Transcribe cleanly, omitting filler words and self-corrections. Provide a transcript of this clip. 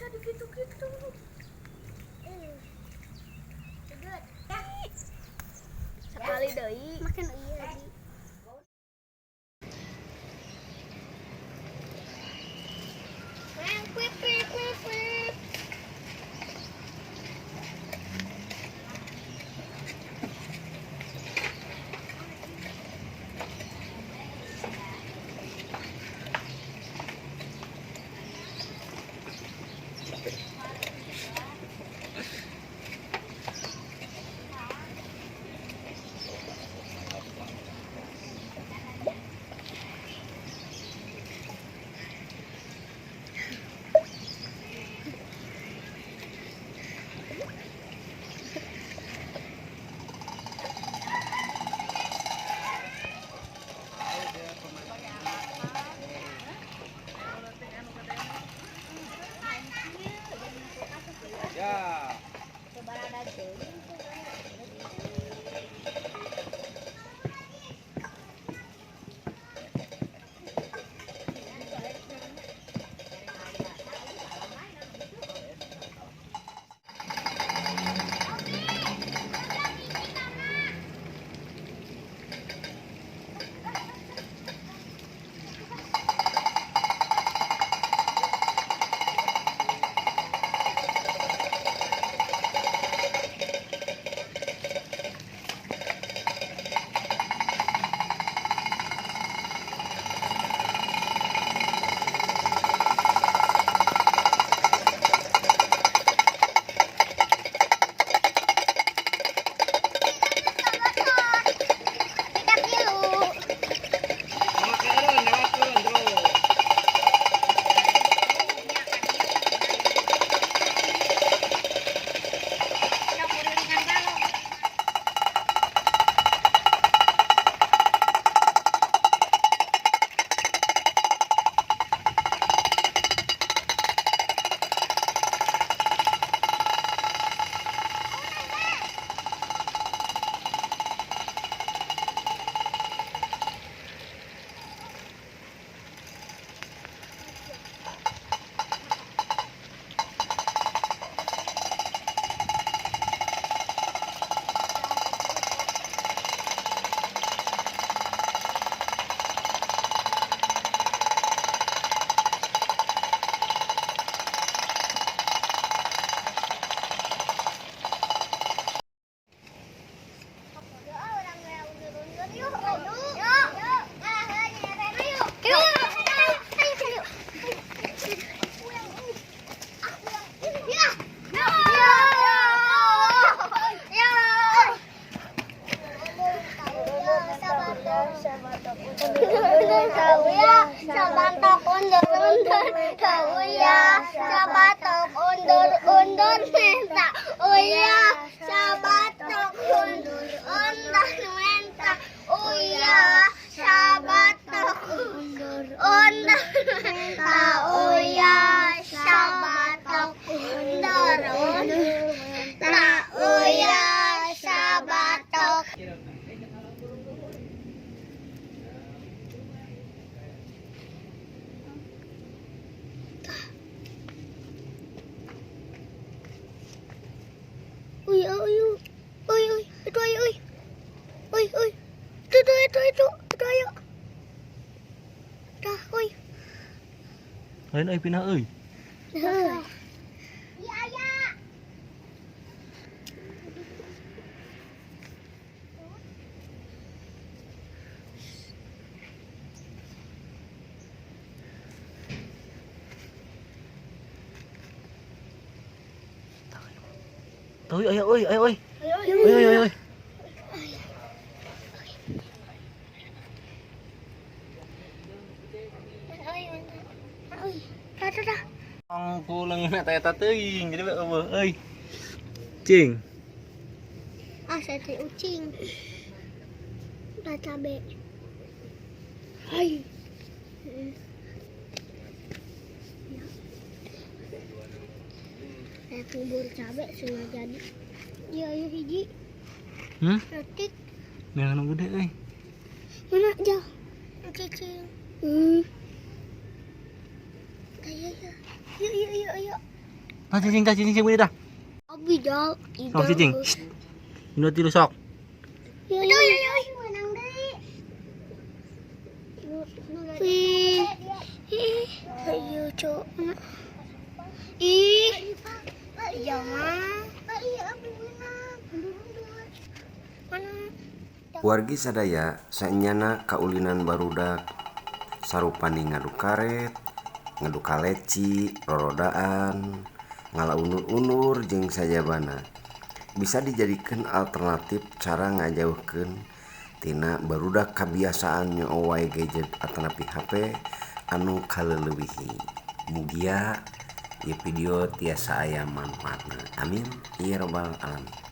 Bisa digitu-gitu. Sekali deui. Makan iya lagi. Kwip kwip kwip kwip. Ya. Tiga kilo. Lewat turun terus. Sabatok undur-undur minta, uya sabatok undur-undur minta, uya sabatok undur-undur minta, uya sabatok undur-undur minta, uya sabatok. Uy, uy, uy, uy, itu ayo, uy, uy, uy, itu ayo, dah, uy. Lain euy pindah euy. Iya, ya. Tuh ayo euy, ayo euy. Ayo, Euy euy euy. Uy, dah, dah, dah. Ang kulang na eta teuing jadi eueuh euy. Cing. Ah, saya teh ucing. Dah cabe. Hai. Saya kubur cabe sudah jadi. Iya, iya hiji. Letik. Jangan nu gede euy. Mana jauh? Cicing. Ayo, ayo. Yuk, yuk, yuk, yuk. Tah cicing, tah cicing sing tah. Abi jal. Sok cicing. Dua tilu sok. Yo yo yo. Menang deui. Ih. Ih, ayo cok. Ih. Jangan. Mana? Wargi sadaya, saenyana kaulinan barudak sarupani ngadu karet, ngadu kaleci, rorodaan, ngala unur-unur jeung sajabana bisa dijadikeun alternatif cara ngajauhkeun tina barudak kabiasaan nyoo wae gadget atanapi HP anu kaleleuwihi. Mugia ieu video tiasa aya manfaatna. Amin ya robbal alamin.